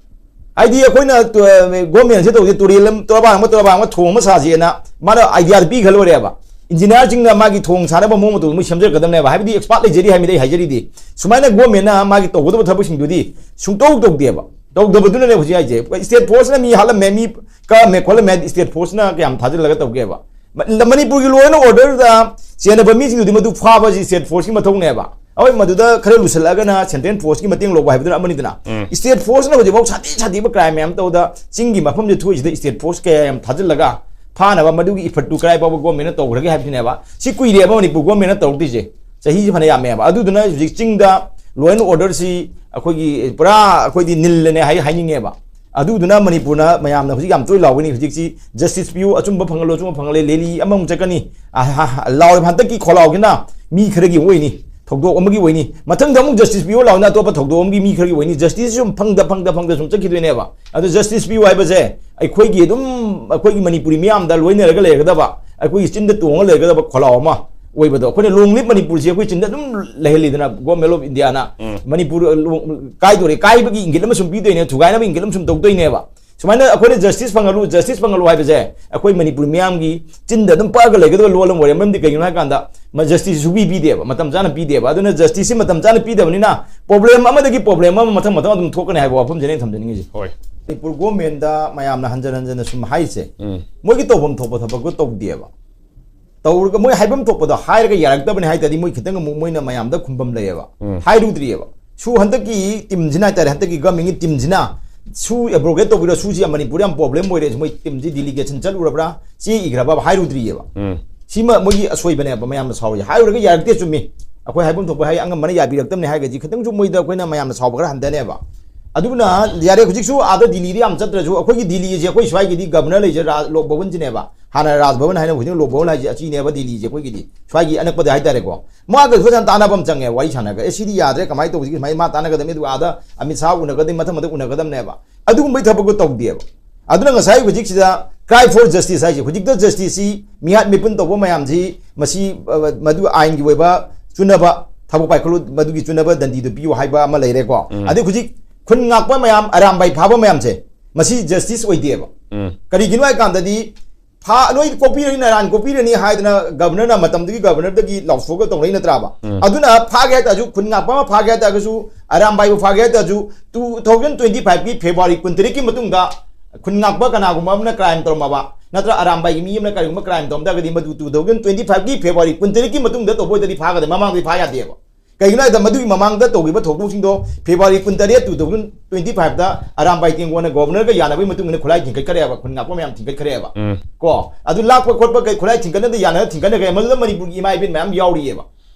ꯍꯥꯏꯗꯤ ꯑꯩꯈꯣꯏꯅ ꯇꯨ-, ꯒꯣꯔꯃꯦꯟꯁꯦ ꯇꯧꯁꯦ, ꯇꯨꯔꯦꯜ ꯑꯃ, ꯇꯣꯔꯕꯥꯟ ꯑꯃ, ꯇꯣꯔꯕꯥꯟ ꯑꯃ ꯊꯣꯡ ꯑꯃ ꯁꯥꯁꯦꯅ ꯃꯥꯅ ꯑꯥꯏꯗꯤꯌꯥꯗ ꯄꯤꯈ꯭ꯔ ꯂꯣꯏꯔꯦꯕ꯫ ꯏꯟꯖꯤꯅꯤꯌꯥꯔꯁꯤꯡꯅ ꯃꯥꯒꯤ ꯊꯣꯡ ꯁꯥꯅꯕ ꯃꯑꯣꯡ ꯃꯇꯧꯗꯣ ꯃꯣꯏ ꯁꯦꯝꯖꯔꯛꯀꯗꯕꯅꯦꯕ꯫ ꯍꯥꯏꯕꯗꯤ ꯑꯦꯛꯁꯄꯥꯔꯠ ꯂꯩꯖꯔꯤ ꯍꯥꯏꯕꯅꯤꯗ ꯑꯩ ꯍꯥꯏꯖꯔꯤꯗꯤ꯫ ꯁꯨꯃꯥꯏꯅ ꯒꯣꯔꯃꯦꯟꯅ ꯃꯥꯒꯤ ꯇꯧꯒꯗꯕ ꯊꯕꯛꯁꯤꯡꯗꯨꯗꯤ ꯁꯨꯡꯇꯧ ꯇꯧꯗꯦꯕ꯫ ꯇꯧꯗꯕꯗꯨꯅꯅꯦ ꯍꯧꯖꯤꯛ ꯍꯥꯏꯁꯦ꯫ ꯁ꯭ꯇꯦꯠ ꯐꯣꯔꯁꯅ ꯃꯤ ꯍꯥꯠꯂꯝꯃꯦ, ꯃꯤ ꯀꯛꯑꯝꯃꯦ ꯈꯣꯠꯂꯝꯃꯦ ꯍꯥꯏꯗꯤ ꯁ꯭ꯇꯦꯠ ꯐꯣꯔꯁꯅ ꯀꯌꯥꯝ ꯊꯥꯖꯤꯜꯂꯒ ꯇꯧꯒꯦꯕ? ꯃ-, ꯃꯅꯤꯄꯨꯔꯒꯤ law and orderꯗ ꯆꯦꯟꯅꯕ ꯃꯤꯁꯤꯡꯗꯨꯗꯤ ꯃꯗꯨ ꯐꯥꯕꯁꯤ ꯁ꯭ꯇꯦꯠ ꯐꯣꯔꯁꯀꯤ ꯃꯊꯧꯅꯦꯕ꯫ ꯍꯣꯏ, ꯃꯗꯨꯗ ꯈꯔ ꯂꯨꯁꯜꯂꯛꯑꯒꯅ ꯁꯦꯟꯇ꯭ꯔꯦꯜ ꯐꯣꯔꯁꯀꯤ ꯃꯇꯦꯡ ꯂꯧꯕ ꯍꯥꯏꯕꯗꯨꯅ ꯑꯃꯅꯤꯗꯅ꯫ ꯎꯝ꯫ ꯁ꯭ꯇꯦꯠ ꯐꯣꯔꯁꯅ ꯍꯧꯖꯤꯛꯐꯥꯎ ꯁꯥꯊꯤ ꯁꯥꯊꯤꯕ ꯀ꯭ꯔꯥꯏꯝ ꯃꯌꯥꯝ ꯇꯧꯕꯗ ꯆꯤꯡꯒꯤ ꯃꯐꯝꯁꯦ ꯊꯣꯛꯏꯁꯤꯗ ꯁ꯭ꯇꯦꯠ ꯐꯣꯔꯁ ꯀꯌꯥ ꯌꯥꯝ ꯊꯥꯖꯤꯜꯂꯒ ꯐꯥꯅꯕ, ꯃꯗꯨꯒꯤ ꯏꯐꯔꯠꯇꯨ ꯀꯔꯥꯏ ꯐꯥꯎꯕ ꯒꯣꯔꯃꯦꯟꯅ ꯇꯧꯈ꯭ꯔꯒꯦ ꯍꯥꯏꯕꯁꯤꯅꯦꯕ꯫ ꯁꯤ ꯀꯨꯏꯔꯦꯕ ꯃꯅꯤꯄꯨꯔ ꯒꯣꯔꯃꯦꯟꯅ ꯇꯧꯔꯛꯇ꯭ꯔꯤꯁꯦ, ꯆꯍꯤꯁꯤ ꯐꯅ ꯌꯥꯝꯃꯦꯕ꯫ ꯑꯗꯨꯗꯨꯅ ꯍꯧꯖꯤꯛ ꯆꯤꯡꯗ law and orderꯁꯤ ꯑꯩꯈꯣꯏꯒꯤ ꯄꯨꯔꯥ ꯑꯩꯈꯣꯏꯗꯤ ꯅꯤꯜꯂꯅꯦ ꯍꯥꯏ, ꯍꯥꯏꯅꯤꯡꯉꯦꯕ꯫ ꯑꯗꯨꯗꯨꯅ ꯃꯅꯤꯄꯨꯔꯅ ꯃꯌꯥꯝꯅ ꯍꯧꯖꯤꯛ ꯌꯥꯝ ꯇꯣꯏ ꯂꯥꯎꯒꯅꯤ, ꯍꯧꯖꯤꯛꯁꯤ ꯖꯁꯇꯤꯁ ꯄꯤꯌꯨ, ꯑꯆꯨꯝꯕ ꯐꯪꯍꯜꯂꯣ, ꯑꯆꯨꯝꯕ ꯐꯪꯍꯜꯂꯦ, ꯔꯦꯂꯤ ꯑꯃꯃꯨꯛ ꯆꯠꯀꯅꯤ꯫ ꯑ, ꯍ, ꯍ, ꯂꯥꯎꯔꯤꯕ ꯍꯟꯗꯛꯀꯤ ꯈꯣꯜꯂꯥꯎꯁꯤꯅ ꯃꯤ ꯈꯔꯒꯤ ꯑꯣꯏꯅꯤ, ꯊꯧꯗꯣꯛ ꯑꯃꯒꯤ ꯑꯣꯏꯅꯤ꯫ ꯃꯊꯪꯗ ꯑꯃꯨꯛ ꯖꯁꯇꯤꯁ ꯄꯤꯌꯨ ꯂꯥꯎꯅ ꯑꯇꯣꯞꯄ ꯊꯧꯗꯣꯛ ꯑꯃꯒꯤ ꯃꯤ ꯈꯔꯒꯤ ꯑꯣꯏꯅꯤ꯫ ꯖꯁꯇꯤꯁ ꯁꯨꯝ ꯐꯪꯗ, ꯐꯪꯗ, ꯐꯪꯗ ꯁꯨꯝ ꯆꯠꯈꯤꯗꯣꯏꯅꯦꯕ꯫ ꯑꯗꯣ ꯖꯁꯇꯤꯁ ꯄꯤꯌꯨ ꯍꯥꯏꯕꯁꯦ ꯑꯩꯈꯣꯏꯒꯤ ꯑꯗꯨꯝ, ꯑꯩꯈꯣꯏꯒꯤ ꯃꯅꯤꯄꯨꯔꯤ ꯃꯤꯌꯥꯝꯗ ꯂꯣꯏꯅꯔꯒ ꯂꯩꯔꯒꯗꯕ, ꯑꯩꯈꯣꯏꯒꯤ ꯆꯤꯟꯗ ꯇꯣꯡꯉ ꯂꯩꯔꯒꯗꯕ ꯈꯣꯜꯂꯥꯎ ꯑꯃ ꯑꯣꯏꯕꯗꯣ, ꯑꯩꯈꯣꯏꯅ long live ꯃꯅꯤꯄꯨꯔꯁꯦ ꯑꯩꯈꯣꯏ ꯆꯤꯟꯗ ꯑꯗꯨꯝ ꯂꯩꯍꯜꯂꯤꯗꯅ, Government of Indiaꯅ꯫ ꯎꯝ꯫ ꯃꯅꯤꯄꯨꯔ, ꯑ, ꯂꯣꯡ-, ꯀꯥꯏꯗꯣꯔꯦ, ꯀꯥꯏꯕꯒꯤ ꯏꯪꯒꯤꯠ ꯑꯃ ꯁꯨꯝ ꯄꯤꯗꯣꯏꯅꯦ, ꯊꯨꯒꯥꯏꯅꯕ ꯏꯪꯒꯤꯠ ꯑꯃ ꯁꯨꯝ ꯇꯧꯗꯣꯏꯅꯦꯕ꯫ ꯁꯨꯃꯥꯏꯅ ꯑꯩꯈꯣꯏꯅ justice ꯐꯪꯍꯜꯂꯨ, justice ꯐꯪꯍꯜꯂꯨ ꯍꯥꯏꯕꯁꯦ ꯑꯩꯈꯣꯏ ꯃꯅꯤꯄꯨꯔ ꯃꯤꯌꯥꯝꯒꯤ ꯆꯤꯟꯗ ꯑꯗꯨꯝ ꯄꯛꯑꯒ ꯂꯩꯒꯗꯕ ꯂꯣꯜ ꯑꯃ ꯑꯣꯏꯔꯦ꯫ ꯃꯔꯝꯗꯤ ꯀꯩꯒꯤꯅꯣ ꯍꯥꯏ ꯀꯥꯟꯗ, ꯃ-, justice ꯁꯨꯄꯤ ꯄꯤꯗꯦꯕ, ꯃꯇꯝ ꯆꯥꯅ ꯄꯤꯗꯦꯕ꯫ ꯑꯗꯨꯅ justiceꯁꯤ ꯃꯇꯝ ꯆꯥꯅ ꯄꯤꯗꯕꯅꯤꯅ, problem ꯑꯃꯗꯒꯤ problem ꯑꯃ ꯃꯊꯪ ꯃꯊꯪ ꯑꯗꯨꯝ ꯊꯣꯛꯀꯅꯤ ꯍꯥꯏꯕ ꯋꯥꯐꯝꯁꯤꯅꯦ ꯑꯩꯅ ꯊꯝꯖꯅꯤꯡꯉꯤꯁꯦ꯫ ꯍꯣꯏ꯫ ꯃꯅꯤꯄꯨꯔ governmentꯗ ꯃꯌꯥꯝꯅ ꯍꯟꯖꯟ ꯍꯟꯖꯟꯅ ꯁꯨꯝ ꯍꯥꯏꯁꯦ, ꯎꯝ꯫ ꯃꯣꯏꯒꯤ ꯇꯧꯐꯝ ꯊꯣꯛꯄ ꯊꯕꯛꯇꯣ ꯇꯧꯗꯦꯕ꯫ ꯇꯧꯔꯒ ꯃꯣꯏ ꯍꯥꯏꯐꯝ ꯊꯣꯛꯄꯗꯣ ꯍꯥꯏꯔꯒ ꯌꯥꯔꯛꯇꯕꯅꯦ ꯍꯥꯏ ꯇꯥꯔꯗꯤ, ꯃꯣꯏ ꯈꯤꯇꯪ ꯑꯃꯨꯛ ꯃꯣꯏꯅ ꯃꯌꯥꯝꯗ ꯈꯨꯝꯐꯝ ꯂꯩꯌꯦꯕ꯫ ꯎꯝ꯫ ꯍꯥꯏꯔꯨꯗ꯭ꯔꯤꯑꯕ꯫ ꯁꯨ ꯍꯟꯗꯛꯀꯤ teamꯁꯤꯅ ꯍꯥꯏ ꯇꯥꯔꯦ, ꯍꯟꯗꯛꯀꯤ governmentꯀꯤ teamꯁꯤꯅ ꯁꯨ abrogate ꯇꯧꯕꯤꯔꯣ, ꯁꯨꯁꯤ ꯃꯅꯤꯄꯨꯔꯗ ꯌꯥꯝ problem ꯑꯣꯏꯔꯦ, ꯃꯣꯏ teamꯁꯤ delegation ꯆꯠꯂꯨꯔꯕ꯭ꯔꯥ, ꯆꯦ ꯏꯈ꯭ꯔꯕ ꯍꯥꯏꯔꯨꯗ꯭ꯔꯤꯑꯕ꯫ ꯎꯝ꯫ ꯁꯤꯃ ꯃꯣꯏꯒꯤ ꯑꯁꯣꯏꯕꯅꯦꯕ, ꯃꯌꯥꯝꯅ ꯁꯥꯎꯔꯤꯁꯦ꯫ ꯍꯥꯏꯔꯨꯔꯒ ꯌꯥꯔꯛꯇꯦ, ꯆꯨꯝꯃꯤ꯫ ꯑꯩꯈꯣꯏ ꯍꯥꯏꯐꯝ ꯊꯣꯛꯄ ꯍꯥꯏ, ꯑꯉꯝꯕꯅ ꯌꯥꯕꯤꯔꯛꯇꯕꯅꯦ ꯍꯥꯏꯔꯒꯗꯤ ꯈꯤꯇꯪꯁꯨ ꯃꯣꯏꯗ ꯑꯩꯈꯣꯏꯅ ꯃꯌꯥꯝꯅ ꯁꯥꯎꯕ ꯈꯔ ꯍꯟꯊꯅꯦꯕ꯫ ꯑꯗꯨꯅ ꯌꯥꯔꯦ, ꯍꯧꯖꯤꯛꯁꯨ ꯑꯥꯗ ꯗꯤꯜꯂꯤꯗ ꯌꯥꯝ ꯆꯠꯇ꯭ꯔꯁꯨ, ꯑꯩꯈꯣꯏꯒꯤ ꯗꯤꯜꯂꯤꯁꯦ ꯑꯩꯈꯣꯏ ꯁ꯭ꯋꯥꯏꯒꯤꯗꯤ governor ꯂꯩꯖ-, ꯔꯥ-, ꯂꯣꯛ ꯚꯕꯟꯁꯤꯅꯦꯕ꯫ ꯍꯥꯟꯅ ꯔꯥꯖ ꯚꯕꯟ ꯍꯥꯏꯅ, ꯍꯧꯖꯤꯛ ꯂꯣꯛ ꯚꯕꯟ ꯍꯥꯏꯁꯦ ꯑꯁꯤꯅꯦꯕ ꯗꯤꯜꯂꯤꯁꯦ ꯑꯩꯈꯣꯏꯒꯤꯗꯤ, ꯁ꯭ꯋꯥꯏꯒꯤ ꯑꯅꯛꯄꯗ ꯍꯥꯏꯇꯥꯔꯦꯀꯣ꯫ ꯃꯥꯒ ꯐꯖꯅ ꯇꯥꯟꯅꯕ ꯑꯃ ꯆꯪꯉꯦ, ꯋꯥꯔꯤ ꯁꯥꯟꯅꯔꯒ, "ꯑꯦ, ꯁꯤꯗꯤ ꯌꯥꯗ꯭ꯔꯦ, ꯀꯃꯥꯏꯅ ꯇꯧꯁꯤꯒꯦ?" ꯁꯨꯃꯥꯏꯅ ꯃꯥ ꯇꯥꯟꯅꯒꯗꯕꯅꯤ, ꯑꯗꯨꯒ ꯑꯥꯗ ꯑꯃꯤꯠ ꯁꯥꯍ ꯎꯅꯒꯗꯕꯅꯤ, ꯃꯊꯪ ꯃꯊꯪ ꯎꯅꯒꯗꯕꯅꯦꯕ꯫ ꯑꯗꯨꯒꯨꯝꯕꯒꯤ ꯊꯕꯛꯇꯣ ꯇꯧꯗꯦꯕ꯫ ꯑꯗꯨꯅ ꯉꯁꯥꯏ ꯍꯧꯖꯤꯛꯁꯤꯗ cry for justice ꯍꯥꯏꯁꯦ, ꯍꯧꯖꯤꯛꯇ justiceꯁꯤ ꯃꯤꯍꯥꯠ ꯃꯤꯄꯨꯟ ꯇꯧꯕ ꯃꯌꯥꯝꯁꯤ, ꯃꯁꯤ, ꯑ, ꯃꯗꯨ ꯑꯥꯏꯟꯒꯤ ꯑꯣꯏꯕ ꯆꯨꯅꯕ ꯊꯕꯛ ꯄꯥꯏꯈꯠꯂꯨ, ꯃꯗꯨꯒꯤ ꯆꯨꯅꯕ ꯗꯟꯗꯤꯗꯨ ꯄꯤꯌꯨ ꯍꯥꯏꯕ ꯑꯃ ꯂꯩꯔꯦꯀꯣ꯫ ꯎꯝ꯫ ꯑꯗꯩ ꯍꯧꯖꯤꯛ ꯈꯨꯟ ꯉꯥꯛꯄ ꯃꯌꯥꯝ, ꯑꯔꯥꯝꯕꯥꯏ ꯐꯥꯕ ꯃꯌꯥꯝꯁꯦ, ꯃꯁꯤ justice ꯑꯣꯏꯗꯦꯕ꯫ ꯎꯝ꯫ ꯀꯔꯤꯒꯤꯅꯣ ꯍꯥꯏ ꯀꯥꯟꯗꯗꯤ, ꯐꯥ-, ꯅꯣꯏ ꯀꯣꯛꯄꯤꯔꯅꯤ, ꯅꯔꯥꯟ ꯀꯣꯛꯄꯤꯔꯅꯤ ꯍꯥꯏꯗꯅ governorꯅ, ꯃꯇꯝꯗꯨꯒꯤ governorꯗꯒꯤ ꯂꯥꯎꯊꯣꯛꯑꯒ ꯇꯧꯅꯩ ꯅꯠꯇ꯭ꯔꯥꯕ? ꯎꯝ꯫ ꯑꯗꯨꯅ ꯐꯥꯒꯦ ꯍꯥꯏ ꯇꯥꯔꯁꯨ, ꯈꯨꯟ ꯉꯥꯛꯄ ꯑꯃ ꯐꯥꯒꯦ ꯍꯥꯏ ꯇꯥꯔꯒꯁꯨ, ꯑꯔꯥꯝꯕꯥꯏꯕꯨ ꯐꯥꯒꯦ ꯍꯥꯏ ꯇꯥꯔꯁꯨ, two thousand twenty fiveꯀꯤ February ꯀꯨꯟꯇꯔꯦꯠꯀꯤ ꯃꯇꯨꯡꯗ ꯈꯨꯟ ꯉꯥꯛꯄ ꯀꯅꯥꯒꯨꯝꯕ ꯑꯃꯅ crime ꯇꯧꯔꯝꯃꯕ, ꯅꯠꯇ꯭ꯔ ꯑꯔꯥꯝꯕꯥꯏꯒꯤ ꯃꯤ ꯑꯃꯅ ꯀꯔꯤꯒꯨꯝꯕ crime ꯇꯧꯔꯝ ꯇꯥꯔꯒꯗꯤ, ꯃꯗꯨ two thousand twenty fiveꯀꯤ February ꯀꯨꯟꯇꯔꯦꯠꯀꯤ ꯃꯇꯨꯡꯗ ꯇꯧꯕ ꯑꯣꯏꯇꯥꯔꯗꯤ ꯐꯥꯒꯗꯕ, ꯃꯃꯥꯡꯗꯗꯤ ꯐꯥ ꯌꯥꯗꯦꯕ꯫ ꯀꯩꯒꯤꯅꯣ ꯍꯥꯏꯕꯗ ꯃꯗꯨꯒꯤ ꯃꯃꯥꯡꯗ ꯇꯧꯈꯤꯕ ꯊꯧꯗꯣꯛꯁꯤꯡꯗꯣ, February ꯀꯨꯟꯇꯔꯦꯠ, two thousand twenty fiveꯇ ꯑꯔꯥꯝꯕꯥꯏ ꯇꯦꯡꯒꯣꯟꯅ governorꯒ ꯌꯥꯅꯕꯒꯤ ꯃꯇꯨꯡ ꯏꯟꯅ ꯈꯨꯠꯂꯥꯏ ꯊꯤꯡꯒꯠꯈ꯭ꯔꯦꯕ, ꯈꯨꯟ ꯉꯥꯛꯄ ꯃꯌꯥꯝ ꯊꯤꯡꯒꯠꯈ꯭ꯔꯦꯕ꯫ ꯎꯝ꯫ ꯀꯣ, ꯑꯗꯨ ꯂꯥꯛꯄ ꯈꯣꯠꯄ ꯀꯩ ꯈꯨꯠꯂꯥꯏ ꯊꯤꯡꯒꯠꯅꯗ ꯌꯥꯅ ꯊꯤꯡꯒꯠꯅꯈ꯭ꯔꯦ, ꯃꯗꯨꯗ ꯃꯅꯤꯄꯨꯔꯒꯤ ꯏꯃꯥ ꯏꯕꯦꯟ ꯃꯌꯥꯝ ꯌꯥꯎꯔꯤꯑꯕ꯫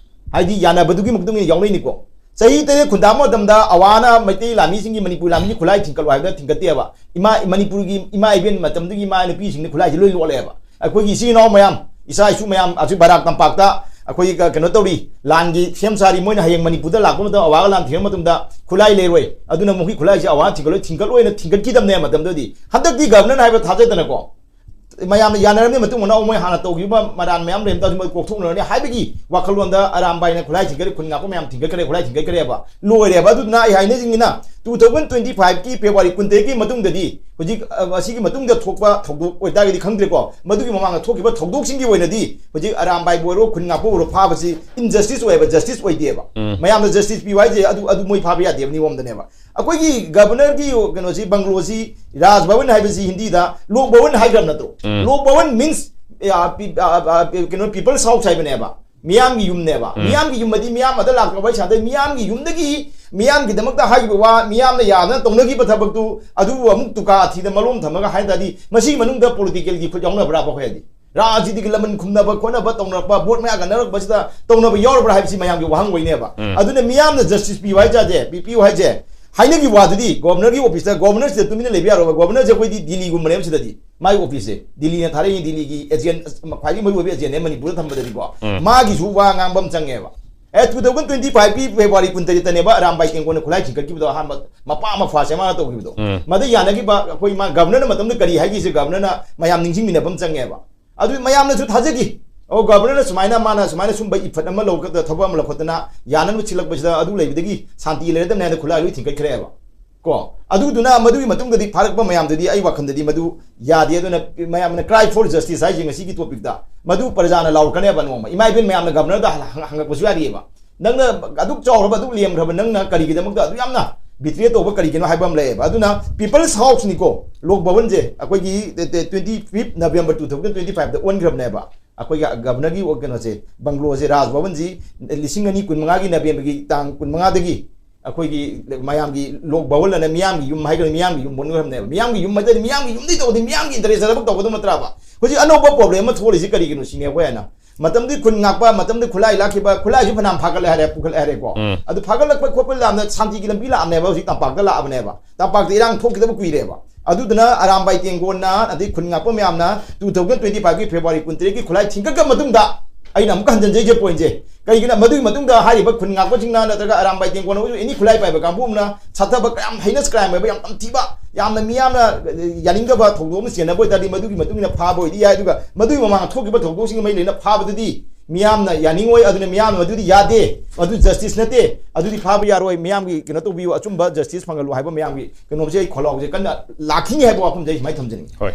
ꯍꯥꯏꯗꯤ ꯌꯥꯅꯕꯗꯨꯒꯤ ꯃꯇꯨꯡ ꯏꯟꯅ ꯌꯥꯎꯅꯩꯅꯤꯀꯣ꯫ ꯆꯍꯤ ꯇꯔꯦꯠ ꯈꯨꯟꯗꯥꯕ ꯃꯇꯝꯗ ꯑꯋꯥꯅ ꯃꯩꯇꯩ ꯂꯥꯟꯃꯤꯁꯤꯡꯒꯤ, ꯃꯅꯤꯄꯨꯔ ꯂꯥꯟꯃꯤꯒꯤ ꯈꯨꯠꯂꯥꯏ ꯊꯤꯡꯒꯠꯂꯨ ꯍꯥꯏꯕꯗ ꯊꯤꯡꯒꯠꯇꯦꯕ꯫ ꯏꯃꯥ, ꯃꯅꯤꯄꯨꯔꯒꯤ ꯏꯃꯥ ꯏꯕꯦꯟ ꯃꯇꯝꯗꯨꯒꯤ ꯏꯃꯥ ꯅꯨꯄꯤꯁꯤꯡꯅ ꯈꯨꯠꯂꯥꯏꯁꯤ ꯂꯣꯏ ꯂꯣꯠꯂꯦꯕ꯫ ꯑꯩꯈꯣꯏꯒꯤ ꯏꯆꯤꯜ ꯏꯅꯥꯎ ꯃꯌꯥꯝ, ꯏꯆꯥ ꯏꯁꯨ ꯃꯌꯥꯝ, ꯑꯁꯤ ꯕꯔꯥꯛ ꯇꯝꯄꯥꯛꯇ ꯑꯩꯈꯣꯏꯒꯤ ꯀ-, ꯀꯩꯅꯣ ꯇꯧꯔꯤ, ꯂꯥꯟꯒꯤ ꯁꯦꯝ ꯁꯥꯔꯤ, ꯃꯣꯏꯅ ꯍꯌꯦꯡ ꯃꯅꯤꯄꯨꯔꯗ ꯂꯥꯛꯄ ꯃꯇꯝꯗ, ꯑꯋꯥꯒ ꯂꯥꯟ ꯊꯦꯡꯅꯕ ꯃꯇꯝꯗ ꯈꯨꯠꯂꯥꯏ ꯂꯩꯔꯣꯏ, ꯑꯗꯨꯅ ꯃꯈꯣꯏꯒꯤ ꯈꯨꯠꯂꯥꯏꯁꯤ ꯑꯋꯥ ꯊꯤꯡꯒꯠꯂꯣꯏ, ꯊꯤꯡꯒꯠꯂꯣꯏꯅ ꯊꯤꯡꯒꯠꯈꯤꯗꯕꯅꯦ ꯃꯇꯝꯗꯨꯗꯤ꯫ ꯍꯟꯗꯛꯇꯤ governorꯅ ꯍꯥꯏꯕ ꯊꯥꯖꯗꯅꯀꯣ, ꯃꯌꯥꯝꯅ ꯌꯥꯅꯔꯕ ꯃꯇꯨꯡ ꯃꯅꯥꯎ ꯃꯣꯏ ꯍꯥꯟꯅ ꯇꯧꯈꯤꯕ ꯃꯔꯥꯟ ꯃꯌꯥꯝ ꯂꯩꯔꯝ ꯇꯥꯔꯁꯨ ꯃꯣꯏ ꯀꯣꯛꯊꯣꯛꯅꯔꯅꯤ ꯍꯥꯏꯕꯒꯤ ꯋꯥꯈꯜꯂꯣꯟꯗ ꯑꯔꯥꯝꯕꯥꯏꯅ ꯈꯨꯠꯂꯥꯏ ꯊꯤꯡꯒꯠꯈ꯭ꯔꯦ, ꯈꯨꯟ ꯉꯥꯛꯄ ꯃꯌꯥꯝ ꯊꯤꯡꯒꯠꯈ꯭ꯔꯦ, ꯈꯨꯠꯂꯥꯏ ꯊꯤꯡꯒꯠꯈ꯭ꯔꯦꯕ꯫ ꯂꯣꯏꯔꯦꯕ꯫ ꯑꯗꯨꯗꯨꯅ ꯑꯩ ꯍꯥꯏꯅꯤꯡꯉꯤꯅ, two thousand twenty five ꯀꯤ February ꯀꯨꯟꯇꯔꯦꯠꯀꯤ ꯃꯇꯨꯡꯗꯗꯤ, ꯍꯧꯖꯤꯛ, ꯑ, ꯑꯁꯤꯒꯤ ꯃꯇꯨꯡꯗ ꯊꯣꯛꯄ ꯊꯧꯗꯣꯛ ꯑꯣꯏꯇꯥꯔꯒꯗꯤ ꯈꯪꯗ꯭ꯔꯦꯀꯣ, ꯃꯗꯨꯒꯤ ꯃꯃꯥꯡꯗ ꯊꯣꯛꯈꯤꯕ ꯊꯧꯗꯣꯛꯁꯤꯡꯒꯤ ꯑꯣꯏꯅꯗꯤ ꯍꯧꯖꯤꯛ ꯑꯔꯥꯝꯕꯥꯏꯕꯨ ꯑꯣꯏꯔꯣ, ꯈꯨꯟ ꯉꯥꯛꯄ ꯑꯣꯏꯔꯣ, ꯐꯥꯕꯁꯤ injustice ꯑꯣꯏꯌꯦꯕ, justice ꯑꯣꯏꯗꯦꯕ꯫ ꯎꯝ꯫ ꯃꯌꯥꯝꯅ justice ꯄꯤꯌꯨ ꯍꯥꯏꯁꯦ ꯑꯗꯨ, ꯑꯗꯨ ꯃꯣꯏ ꯐꯥꯕ ꯌꯥꯗꯦꯕ ꯅꯤꯌꯣꯝꯗꯅꯦꯕ꯫ ꯑꯩꯈꯣꯏꯒꯤ governorꯒꯤ ꯀꯩꯅꯣꯁꯤ, ꯕꯪꯒ꯭ꯂꯣꯁꯤ, ꯔꯥꯖ ꯚꯕꯟ ꯍꯥꯏꯕꯁꯤ ꯍꯤꯟꯗꯤꯗ ꯂꯣꯛ ꯚꯕꯟ ꯍꯥꯏꯈ꯭ꯔꯕ ꯅꯠꯇ꯭ꯔꯣ? ꯎꯝ꯫ ꯂꯣꯛ ꯚꯕꯟ means, ꯑ, ꯄꯤ-, ꯑ, ꯑ, ꯀꯩꯅꯣ, people's house ꯍꯥꯏꯕꯅꯦꯕ꯫ ꯃꯤꯌꯥꯝꯒꯤ ꯌꯨꯝꯅꯦꯕ꯫ ꯎꯝ꯫ ꯃꯤꯌꯥꯝꯒꯤ ꯌꯨꯝ ꯍꯥꯏꯗꯤ ꯃꯤꯌꯥꯝ ꯑꯗ ꯂꯥꯛꯄ ꯋꯥꯔꯤ ꯁꯥꯟꯅꯗꯣꯏ, ꯃꯤꯌꯥꯝꯒꯤ ꯌꯨꯝꯗꯒꯤ ꯃꯤꯌꯥꯝꯒꯤꯗꯃꯛꯇ ꯍꯥꯏꯈꯤꯕ ꯋꯥ, ꯃꯤꯌꯥꯝꯅ ꯌꯥꯗꯅ ꯇꯧꯅꯈꯤꯕ ꯊꯕꯛꯇꯨ ꯑꯗꯨꯕꯨ ꯑꯃꯨꯛ ꯇꯨꯀꯥ ꯊꯤꯗ ꯃꯂꯣꯝ ꯊꯝꯃꯒ ꯍꯥꯏ ꯇꯥꯔꯗꯤ, ꯃꯁꯤꯒꯤ ꯃꯅꯨꯡꯗ politicalꯒꯤ ꯈꯨꯠ ꯌꯥꯎꯅꯕ꯭ꯔꯥꯕ? ꯑꯩꯈꯣꯏ ꯍꯥꯏꯗꯤ ꯔꯥꯖꯅꯤꯇꯤꯒꯤ ꯂꯃꯟ ꯈꯨꯝꯅꯕ ꯈꯣꯠꯅꯕ ꯇꯧꯅꯔꯛꯄ, ꯚꯣꯠ ꯃꯌꯥ ꯀꯟꯅꯔꯛꯄꯁꯤꯗ ꯇꯧꯅꯕ ꯌꯥꯎꯔꯕ꯭ꯔꯥ ꯍꯥꯏꯕꯁꯤ ꯃꯌꯥꯝꯒꯤ ꯋꯥꯍꯪ ꯑꯣꯏꯅꯦꯕ꯫ ꯎꯝ꯫ ꯑꯗꯨꯅ ꯃꯤꯌꯥꯝꯅ justice ꯄꯤꯌꯨ ꯍꯥꯏ ꯇꯥꯔꯗꯤ, ꯄꯤ-, ꯄꯤꯌꯨ ꯍꯥꯏꯁꯦ, ꯍꯥꯏꯅꯈꯤꯕ ꯋꯥꯗꯨꯗꯤ governorꯒꯤ officeꯇ, governorꯁꯤꯗ ꯇꯨꯃꯤꯟꯅ ꯂꯩꯕ ꯌꯥꯔꯣꯏꯕ꯫ Governorꯁꯦ ꯑꯩꯈꯣꯏꯗꯤ ꯗꯤꯜꯂꯤꯒꯨꯝꯕꯅꯦꯕ ꯁꯤꯗꯗꯤ꯫ ꯃꯥꯒꯤ officeꯁꯦ ꯗꯤꯜꯂꯤꯅ ꯊꯥꯔꯛꯏ, ꯗꯤꯜꯂꯤꯒꯤ agent, ꯈ꯭ꯋꯥꯏꯗꯒꯤ ꯃꯔꯨꯑꯣꯏꯕ agentꯅꯦ ꯃꯅꯤꯄꯨꯔꯗ ꯊꯝꯕꯗꯗꯤꯀꯣ꯫ ꯎꯝ꯫ ꯃꯥꯒꯤꯁꯨ ꯋꯥ ꯉꯥꯡꯕ ꯑꯃ ꯆꯪꯉꯦꯕ꯫ ꯑꯦ, two thousand twenty fiveꯀꯤ February ꯀꯨꯟꯇꯔꯦꯠꯇꯅꯦꯕ Arambai ꯇꯦꯡꯒꯣꯟꯅ ꯈꯨꯠꯂꯥꯏ ꯆꯤꯡꯈꯠꯈꯤꯕꯗꯣ, ꯑꯍꯥꯟꯕ ꯃꯄꯥ ꯑꯃ first ꯑꯃ ꯇꯧꯈꯤꯕꯗꯣ꯫ ꯎꯝ꯫ ꯃꯗ ꯌꯥꯅꯈꯤꯕ ꯑꯩꯈꯣꯏ ꯃꯥ governorꯅ ꯃꯇꯝꯗ ꯀꯔꯤ ꯍꯥꯏꯈꯤꯁꯦ governorꯅ ꯃꯌꯥꯝ ꯅꯤꯡꯁꯤꯡꯃꯤꯟꯅꯕ ꯑꯃ ꯆꯪꯉꯦꯕ꯫ ꯑꯗꯨ ꯃꯌꯥꯝꯅꯁꯨ ꯊꯥꯖꯈꯤ꯫ ꯑꯣ, governorꯅ ꯁꯨꯃꯥꯏꯅ, ꯃꯥꯅ ꯁꯨꯃꯥꯏꯅ ꯁꯨꯝꯕ ꯏꯐꯠ ꯑꯃ ꯂꯧꯈꯠꯇꯅ, ꯊꯕꯛ ꯑꯃ ꯂꯧꯈꯠꯇꯅ ꯌꯥꯅꯅꯕ ꯁꯤꯜꯂꯛꯄꯁꯤꯗ ꯑꯗꯨ ꯂꯩꯕꯗꯒꯤ ꯁꯥꯟꯇꯤ ꯂꯩꯔꯗꯕꯅꯦ ꯍꯥꯏꯅ ꯈꯨꯠꯂꯥꯏ ꯂꯣꯏ ꯊꯤꯡꯒꯠꯈ꯭ꯔꯦꯕ꯫ ꯀꯣ, ꯑꯗꯨꯗꯨꯅ ꯃꯗꯨꯒꯤ ꯃꯇꯨꯡꯗꯗꯤ ꯐꯥꯔꯛꯄ ꯃꯌꯥꯝꯗꯨꯗꯤ ꯑꯩ ꯋꯥꯈꯜꯗꯗꯤ ꯃꯗꯨ ꯌꯥꯗꯦ꯫ ꯑꯗꯨꯅ ꯃꯌꯥꯝꯅ cry for justice ꯍꯥꯏꯁꯦ ꯉꯁꯤꯒꯤ topicꯇ ꯃꯗꯨ ꯄ꯭ꯔꯖꯥꯅ ꯂꯥꯎꯔꯛꯀꯅꯦꯕ ꯅꯣꯡꯃ꯫ ꯏꯃꯥ ꯏꯕꯦꯟ ꯃꯌꯥꯝꯅ governorꯗ ꯍꯪ-, ꯍꯪꯉꯛꯄꯁꯨ ꯌꯥꯔꯤꯑꯕ꯫ ꯅꯪꯅ ꯑꯗꯨꯛ ꯆꯥꯎꯔꯕ, ꯑꯗꯨꯛ ꯂꯦꯝꯈ꯭ꯔꯕ, ꯅꯪꯅ ꯀꯔꯤꯒꯤꯗꯃꯛꯇ ꯑꯗꯨ ꯌꯥꯝꯅ betray ꯇꯧꯕ ꯀꯔꯤꯒꯤꯅꯣ ꯍꯥꯏꯕ ꯑꯃ ꯂꯩꯌꯦꯕ꯫ ꯑꯗꯨꯅ people's houseꯅꯤꯀꯣ, ꯂꯣꯛ ꯚꯕꯟꯁꯦ ꯑꯩꯈꯣꯏꯒꯤ twenty fifth November two thousand twenty fiveꯇ ꯑꯣꯟꯈ꯭ꯔꯕꯅꯦꯕ꯫ ꯑꯩꯈꯣꯏꯒꯤ governorꯒꯤ ꯀꯩꯅꯣꯁꯦ, ꯕꯪꯒ꯭ꯂꯣꯁꯦ, ꯔꯥꯖ ꯚꯕꯟꯁꯤ ꯂꯤꯁꯤꯡ ꯑꯅꯤ ꯀꯨꯟꯃꯉꯥꯒꯤ Novemberꯒꯤ ꯇꯥꯡ ꯀꯨꯟꯃꯉꯥꯗꯒꯤ ꯑꯩꯈꯣꯏꯒꯤ ꯃꯌꯥꯝꯒꯤ ꯂꯣꯛ ꯚꯕꯟ ꯑꯅ ꯃꯤꯌꯥꯝꯒꯤ ꯌꯨꯝ ꯍꯥꯏꯒꯅꯤ, ꯃꯤꯌꯥꯝꯒꯤ ꯌꯨꯝ ꯑꯣꯟꯈ꯭ꯔꯕꯅꯦꯕ꯫ ꯃꯤꯌꯥꯝꯒꯤ ꯌꯨꯝ ꯍꯥꯏꯇꯥꯔꯗꯤ ꯃꯤꯌꯥꯝꯒꯤ ꯌꯨꯝꯗꯤ ꯇꯧꯗꯦ, ꯃꯤꯌꯥꯝꯒꯤ interest ꯊꯕꯛ ꯇꯧꯒꯗꯕ ꯅꯠꯇ꯭ꯔꯕ? ꯍꯧꯖꯤꯛ ꯑꯅꯧꯕ problem ꯑꯃ ꯊꯣꯛꯂꯤꯁꯤ ꯀꯔꯤꯒꯤꯅꯣ ꯁꯤꯅꯦ ꯑꯩꯈꯣꯏ ꯍꯥꯏꯅ꯫ ꯃꯇꯝꯗꯨꯒꯤ ꯈꯨꯟ ꯉꯥꯛꯄ, ꯃꯇꯝꯗꯨ ꯈꯨꯠꯂꯥꯏ ꯂꯥꯛꯈꯤꯕ, ꯈꯨꯠꯂꯥꯏꯁꯨ ꯐꯅꯌꯥꯝ ꯐꯥꯒꯠꯂꯦ ꯍꯥꯏꯔꯦ, ꯄꯨꯈꯠꯂꯦ ꯍꯥꯏꯔꯦꯀꯣ꯫ ꯎꯝ꯫ ꯑꯗꯨ ꯐꯥꯒꯠꯂꯛꯄ ꯈꯣꯠꯄ ꯂꯥꯛꯑꯝꯅ ꯁꯥꯟꯇꯤꯒꯤ ꯂꯝꯕꯤ ꯂꯥꯛꯑꯝꯅꯦꯕ, ꯍꯧꯖꯤꯛ ꯇꯝꯄꯥꯛꯇ ꯂꯥꯛꯑꯕꯅꯦꯕ꯫ ꯇꯝꯄꯥꯛꯇ ꯏꯔꯥꯡ ꯊꯣꯛꯈꯤꯗꯕ ꯀꯨꯏꯔꯦꯕ꯫ ꯑꯗꯨꯗꯨꯅ ꯑꯔꯥꯝꯕꯥꯏ ꯇꯦꯡꯒꯣꯟꯅ ꯑꯗꯩ ꯈꯨꯟ ꯉꯥꯛꯄ ꯃꯌꯥꯝꯅ two thousand twenty fiveꯀꯤ February ꯀꯨꯟꯇꯔꯦꯠꯀꯤ ꯈꯨꯠꯂꯥꯏ ꯊꯤꯡꯒꯠꯈ꯭ꯔ ꯃꯇꯨꯡꯗ ꯑꯩꯅ ꯑꯃꯨꯛꯀ ꯍꯟꯖꯤꯟꯖꯩꯁꯦ pointꯁꯦ꯫ ꯀꯩꯒꯤꯅꯣ? ꯃꯗꯨꯒꯤ ꯃꯇꯨꯡꯗ ꯍꯥꯏꯔꯤꯕ ꯈꯨꯟ ꯉꯥꯛꯄꯁꯤꯡꯅ ꯅꯠꯇ꯭ꯔꯒ ꯑꯔꯥꯝꯕꯥꯏ ꯇꯦꯡꯒꯣꯟꯅ ꯑꯣꯏꯔꯁꯨ any ꯈꯨꯠꯂꯥꯏ ꯄꯥꯏꯕ ꯀꯥꯡꯕꯨ ꯑꯃꯅ ꯁꯥꯊꯕ ꯀꯌꯥꯝ heinous crime ꯑꯣꯏꯕ, ꯌꯥꯝ ꯇꯝꯊꯤꯕ ꯌꯥꯝꯅ ꯃꯤꯌꯥꯝꯅ ꯌꯥꯅꯤꯡꯗꯕ ꯊꯧꯗꯣꯛ ꯑꯃ ꯆꯦꯟꯅꯕ ꯑꯣꯏꯇꯥꯔꯗꯤ ꯃꯗꯨꯒꯤ ꯃꯇꯨꯡ ꯏꯟꯅ ꯐꯥꯕ ꯑꯣꯏꯗꯤ ꯌꯥꯏ, ꯑꯗꯨꯒ ꯃꯗꯨꯒꯤ ꯃꯃꯥꯡꯗ ꯊꯣꯛꯈꯤꯕ ꯊꯧꯗꯣꯛꯁꯤꯡꯒ ꯃꯔꯤ ꯂꯩꯅ ꯐꯥꯕꯗꯨꯗꯤ ꯃꯤꯌꯥꯝꯅ ꯌꯥꯅꯤꯡꯉꯣꯏ꯫ ꯑꯗꯨꯅ ꯃꯤꯌꯥꯝꯅ ꯃꯗꯨꯗꯤ ꯌꯥꯗꯦ, ꯃꯗꯨ ꯖꯁꯇꯤꯁ ꯅꯠꯇꯦ, ꯑꯗꯨꯗꯤ ꯐꯥꯕ ꯌꯥꯔꯣꯏ, ꯃꯤꯌꯥꯝꯒꯤ ꯀꯩꯅꯣ ꯇꯧꯕꯤꯌꯨ, ꯑꯆꯨꯝꯕ ꯖꯁꯇꯤꯁ ꯐꯪꯍꯜꯂꯨ ꯍꯥꯏꯕ ꯃꯌꯥꯝꯒꯤ ꯀꯩꯅꯣꯁꯦ ꯑꯩ ꯈꯣꯜꯂꯥꯎꯁꯦ ꯀꯟꯅ ꯂꯥꯛꯈꯤꯅꯤ ꯍꯥꯏꯕ ꯋꯥꯐꯝꯁꯦ ꯑꯩ ꯁꯨꯃꯥꯏꯅ ꯊꯝꯖꯅꯤꯡꯉꯤ꯫ ꯍꯣꯏ꯫